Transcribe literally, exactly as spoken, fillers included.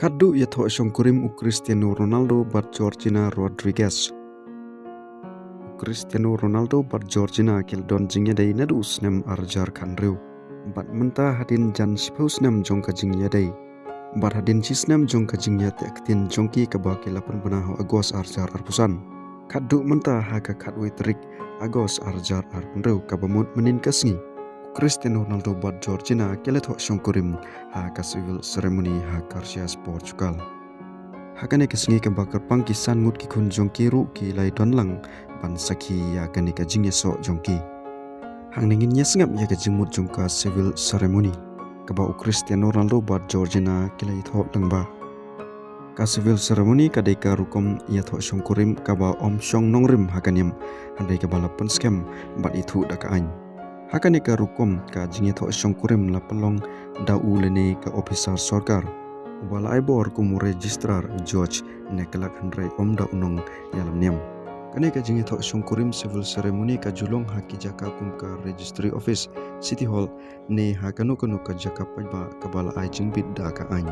Khadduh ïathoh shongkurim u Cristiano Ronaldo bad Georgina Rodriguez. U Cristiano Ronaldo bad Georgina ki la don jingïadei naduh u snem arhajar khathynriew. Bad mynta hadien jan shiphew snem jong ka jingïadei, bad hadien shi snem jong ka jingïateh ktien jong ki kaba ki la pynbna ha u August arhajar arphew san, khadduh mynta ha ka khatwei tarik August arhajar arphew hynriew kaba mut mynnin ka sngi, u Cristiano Ronaldo bad Georgina ki la thoh shongkurim ha ka civil ceremony ha Caxias, Portugal. Ha kane ka sngi kaba kyrpang ki san ngut ki khun jong ki ruh ki la ïadon lang ban sakhi ïa kane ka jingïasoh jong ki. Hangne ngin ïa sngap ïa ka jingmut jong ka civil ceremony kaba u Cristiano Ronaldo bad Georgina ki la ïathoh lyngba. Ka civil ceremony ka dei ka rukom ïathoh shongkurim kaba ym shong nongrim ha ka niam, hynrei kaba la pynskhem bad ithuh da ka aiñ. Ha kane ka rukom ka jingïathoh shongkurim la pynlong da u lane ka ophisar sorkar uba la ai bor kum u registrar, judge ne clerk, hynrei ym da u nongïalam niam. Kane ka jingïathoh shongkurim civil ceremony ka ju long ha ki jaka kum ka registry office, city hall ne ha kano kano ka jaka paidbah kaba la ai jingbit da ka aiñ.